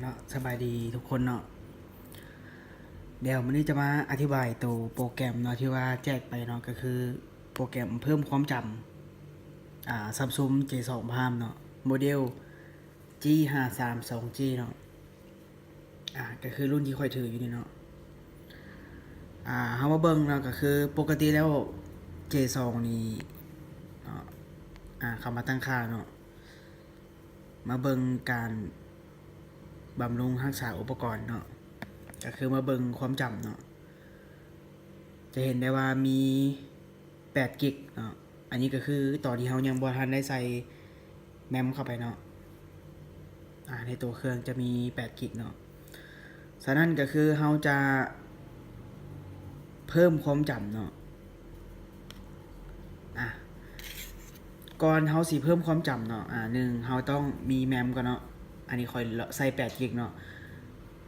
ເນາະ ສະບາຍດີທຸກຄົນເນາະ. ດຽວມື້ນີ້ຈະມາອະທິບາຍໂຕໂປຣແກຣມເນາະ ທີ່ວ່າແຈກໄປເນາະ ກໍຄືໂປຣແກຣມເພີ່ມຄວາມຈຳ ອ່າ Samsung ເຈສອງ Prime ເນາະ ໂມເດວ ຈີຫ້າສາມສອງເຈ ເນາະ. ອ່າ ກໍຄືລຸ້ນທີ່ຂ້ອຍຖືຢູ່ນີ້ເນາະ. ອ່າ ເຮົາມາເບິ່ງເນາະ ກໍຄືປົກກະຕິແລ້ວ ເຈສອງ ນີ້ເນາະ ອ່າ ເຂົ້າມາຕັ້ງຄ່າເນາະ ມາເບິ່ງການບຳລຸງຮັກສາອຸປະກອນເນາະ ກໍຄືມາເບິ່ງຄວາມຈຳເນາະ ຈະເຫັນໄດ້ວ່າມີແປດກິກເນາະ. ອັນນີ້ກໍຄືຕອນທີ່ເຮົາຍັງບໍ່ທັນໄດ້ໃສ່ແມັມເຂົ້າໄປເນາະ. ອ່າ ໃນຕົວເຄື່ອງຈະມີແປດກິກເນາະ. ສະນັ້ນກໍຄືເຮົາຈະເພີ່ມຄວາມຈຳເນາະ. ອ່າ ກ່ອນເຮົາຊິເພີ່ມຄວາມຈຳເນາະ ອ່າ ໜຶ່ງ ເຮົາຕ້ອງມີແມັມກ່ອນເນາະ. ອັນນີ້ຂ້ອຍໃສ່ແປດກິກເນາະ.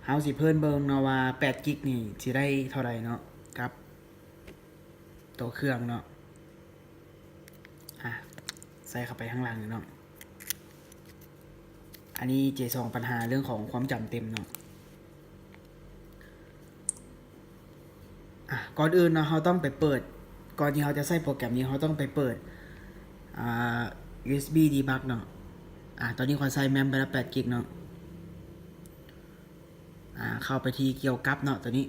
ເຮົາຊິເພີ່ມເບິ່ງເນາະວ່າແປດກິກນີ້ຊິໄດ້ເທົ່າໃດເນາະ ກັບຕົວເຄື່ອງເນາະ. ອ່າ ໃສ່ເຂົ້າໄປທາງຫຼັງເນາະ. ອັນນີ້ເຈສອງ ບັນຫາເລື່ອງຂອງຄວາມຈຳເຕັມເນາະ. ອ່າ ກ່ອນອື່ນເນາະ ເຮົາຕ້ອງໄປເປີດ ກ່ອນທີ່ເຮົາຈະໃຊ້ໂປຣແກຣມນີ້ ເຮົາຕ້ອງໄປເປີດ ອ່າ ຢູເອັສບີ Debug ເນາະ. ອ່າ ຕອນນີ້ຂ້ອຍໃສ່ແມັມໄປແລ້ວແປດກິກເນາະ. ອ່າ ເຂົ້າໄປທີ່ກ່ຽວກັບເນາະ ຕົວນີ້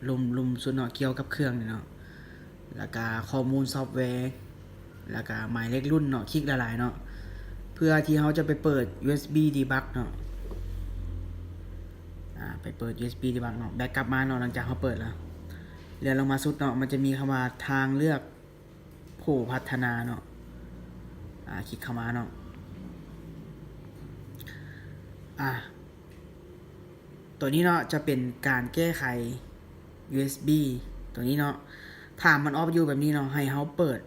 ລຸ່ມ ລຸ່ມສຸດເນາະ ກ່ຽວກັບເຄື່ອງນີ້ເນາະ ແລ້ວກະຂໍ້ມູນຊອບແວ ແລ້ວກະໝາຍເລກລຸ້ນເນາະ. ຄລິກຫຼາຍໆເນາະ ເພື່ອທີ່ເຮົາຈະໄປເປີດ ຢູເອັສບີ Debug ເນາະ. ອ່າ ໄປເປີດ ຢູເອັສບີ Debug ເນາະ ແບັກກັບມາເນາະ. ຫຼັງຈາກເຮົາເປີດແລ້ວ ເລື່ອນລົງມາສຸດເນາະ ມັນຈະມີຄຳວ່າທາງເລືອກ ຜູ້ພັດທະນາເນາະ. ອ່າ ຄລິກເຂົ້າມາເນາະ. ອ່າ ຕົວນີ້ເນາະ ຈະເປັນການແກ້ໄຂ ຢູເອັສບີ ຕົວນີ້ເນາະ. ຖ້າມັນອອບຢູ່ແບບນີ້ເນາະ ໃຫ້ເຮົາເປີດ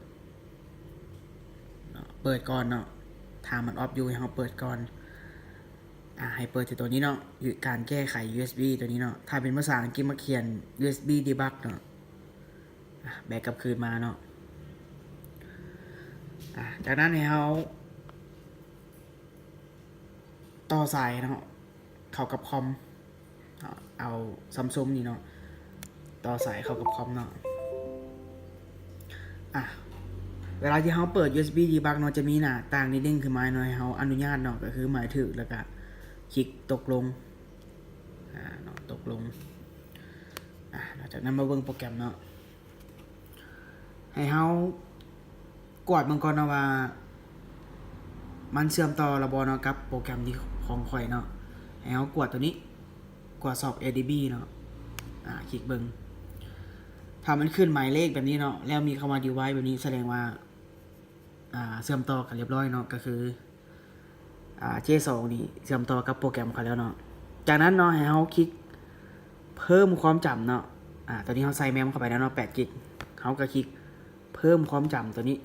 ເນາະ ເປີດກ່ອນເນາະ. ຖ້າມັນອອບຢູ່ ໃຫ້ເຮົາເປີດກ່ອນ. ອ່າ ໃຫ້ເປີດທີ່ຕົວນີ້ເນາະ ການແກ້ໄຂ ຢູເອັສບີ ຕົວນີ້ເນາະ. ຖ້າເປັນພາສາອັງກິດ ມາຂຽນ ຢູເອັສບີ Debug ເນາະ. ອ່າ ແບັກກັບຄືນມາເນາະ. ອ່າ ຈາກນັ້ນໃຫ້ເຮົາຕໍ່ສາຍເນາະ ເຂົ້າກັບຄອມເນາະ. ເອົາ Samsung ນີ້ເນາະ ຕໍ່ສາຍເຂົ້າກັບຄອມເນາະ. ອ່າ ເວລາທີ່ເຮົາເປີດ ຢູເອັສບີ Debug ເນາະ ຈະມີໜ້າຕ່າງນີ້ເດັ້ງຂຶ້ນມາເນາະ ໃຫ້ເຮົາອະນຸຍາດເນາະ ກໍຄືໝາຍຖືກ ແລ້ວກໍຄລິກຕົກລົງ. ອ່າ ເນາະ ຕົກລົງ. ອ່າ ຫຼັງຈາກນັ້ນມາເບິ່ງໂປຣແກຣມເນາະ ໃຫ້ເຮົາກວດເບິ່ງກ່ອນເນາະວ່າ ມັນເຊື່ອມຕໍ່ແລ້ວບໍ່ເນາະ ກັບໂປຣແກຣມທີ່ ຂອງຂ້ອຍເນາະ. ໃຫ້ເຮົາກວດຕົວນີ້ ກວດສອບ ເອດີບີ ເນາະ. ອ່າ ຄລິກເບິ່ງ ຖ້າມັນຂຶ້ນໝາຍເລກແບບນີ້ເນາະ ແລ້ວມີຄຳວ່າ Device ແບບນີ້ ສະແດງວ່າ ອ່າ ເຊື່ອມຕໍ່ກັນລຽບຮ້ອຍເນາະ ກໍຄື ອ່າ ເຈສອງ ນີ້ເຊື່ອມຕໍ່ກັບໂປຣແກຣມເຂົາແລ້ວເນາະ. ຈາກນັ້ນເນາະ ໃຫ້ເຮົາຄລິກເພີ່ມຄວາມຈຳເນາະ. ອ່າ ຕອນນີ້ເຮົາໃສ່ແມັມເຂົ້າໄປແລ້ວເນາະ ແປດກິກ ເຮົາກໍຄລິກເພີ່ມຄວາມຈຳຕົວນີ້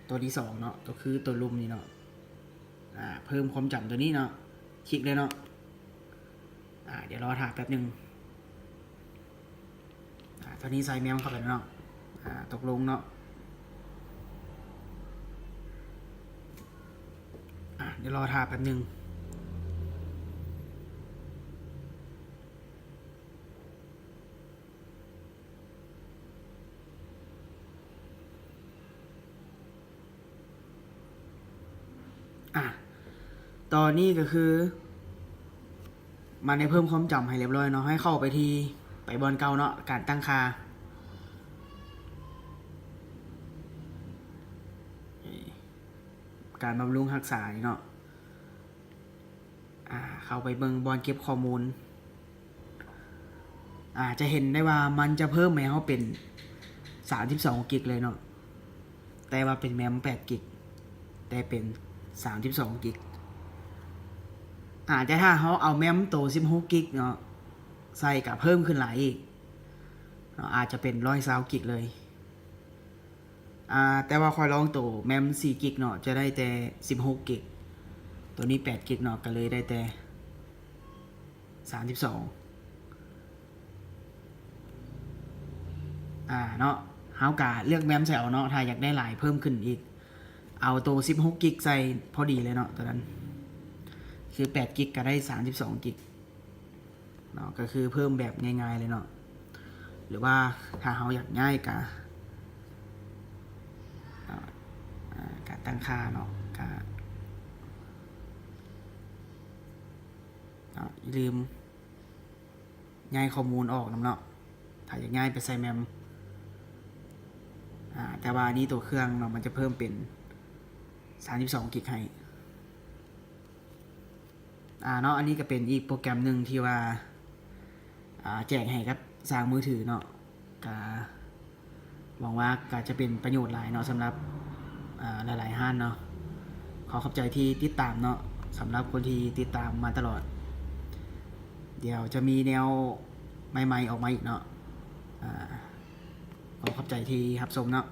ຕົວທີສອງເນາະ ກໍຄືຕົວລຸ່ມນີ້ເນາະ. ອ່າ ເພີ່ມຄວາມຈຳຕົວນີ້ເນາະ ຄລິກເລີຍເນາະ. ອ່າ ດຽວລໍຖ້າແປັບໜຶ່ງ. ອ່າ ຕອນນີ້ໃສ່ແມັມເຂົ້າໄປແລ້ວເນາະ. ອ່າ ຕົກລົງເນາະ. ອ່າ ດຽວລໍຖ້າແປັບໜຶ່ງ. ອ່າ ຕອນນີ້ກໍຄືມັນໄດ້ເພີ່ມຄວາມຈຳໃຫ້ລຽບຮ້ອຍເນາະ. ໃຫ້ເຂົ້າໄປທີ່ ໄປບ່ອນເກົ່າເນາະ ການຕັ້ງຄ່າ ການບຳລຸງຮັກສານີ້ເນາະ. ອ່າ ເຂົ້າໄປເບິ່ງບ່ອນເກັບຂໍ້ມູນ. ອ່າ ຈະເຫັນໄດ້ວ່າມັນຈະເພີ່ມໃຫ້ເຮົາເປັນສາມສິບສອງກິກເລີຍເນາະ ແຕ່ວ່າເປັນແມັມແປດກິກ ແຕ່ເປັນສາມສິບສອງກິກ. ອ່າ ແຕ່ຖ້າເຮົາເອົາແມັມໂຕສິບຫົກກິກເນາະ ໃສ່ກະເພີ່ມຂຶ້ນຫຼາຍອີກເນາະ ອາດຈະເປັນຮ້ອຍຊາວກິກເລີຍ. ອ່າ ແຕ່ວ່າຂ້ອຍລອງໂຕແມັມສີ່ກິກເນາະ ຈະໄດ້ແຕ່ສິບຫົກກິກ ໂຕນີ້ແປດກິກເນາະ ກໍເລີຍໄດ້ແຕ່ສາມສິບສອງ. ອ່າ ເນາະ ເຮົາກະເລືອກແມັມໃສ່ເອົາເນາະ ຖ້າຢາກໄດ້ຫຼາຍເພີ່ມຂຶ້ນອີກ ເອົາໂຕສິບຫົກກິກໃສ່ພໍດີເລີຍເນາະ ໂຕນັ້ນ. ໂອເຄ ຄືແປດກິກກໍໄດ້ສາມສິບສອງກິກເນາະ ກໍຄືເພີ່ມແບບງ່າຍໆເລີຍເນາະ. ຫຼືວ່າຖ້າເຮົາຢາກຍ້າຍກະ ອ່າ ກະຕັ້ງຄ່າເນາະ ກະ ອ່າ ຢ່າລືມຍ້າຍຂໍ້ມູນອອກນຳເນາະ ຖ້າຢາກຍ້າຍໄປໃສ່ແມັມ. ອ່າ ແຕ່ວ່າອັນນີ້ຕົວເຄື່ອງເນາະ ມັນຈະເພີ່ມເປັນສາມສິບສອງກິກໃຫ້. ອ່າ ເນາະ ອັນນີ້ກໍເປັນອີກໂປຣແກຣມໜຶ່ງທີ່ວ່າ ອ່າ ແຈກໃຫ້ກັບຊ່າງມືຖືເນາະ ກະຫວັງວ່າກະຈະເປັນປະໂຫຍດຫຼາຍເນາະ ສຳລັບ ອ່າ ຫຼາຍໆຮ້ານເນາະ. ຂໍຂອບໃຈທີ່ຕິດຕາມເນາະ ສຳລັບຄົນທີ່ຕິດຕາມມາຕະຫຼອດ ດຽວຈະມີແນວໃໝ່ໆອອກມາອີກເນາະ. ອ່າ ຂໍຂອບໃຈທີ່ຮັບຊົມເນາະ.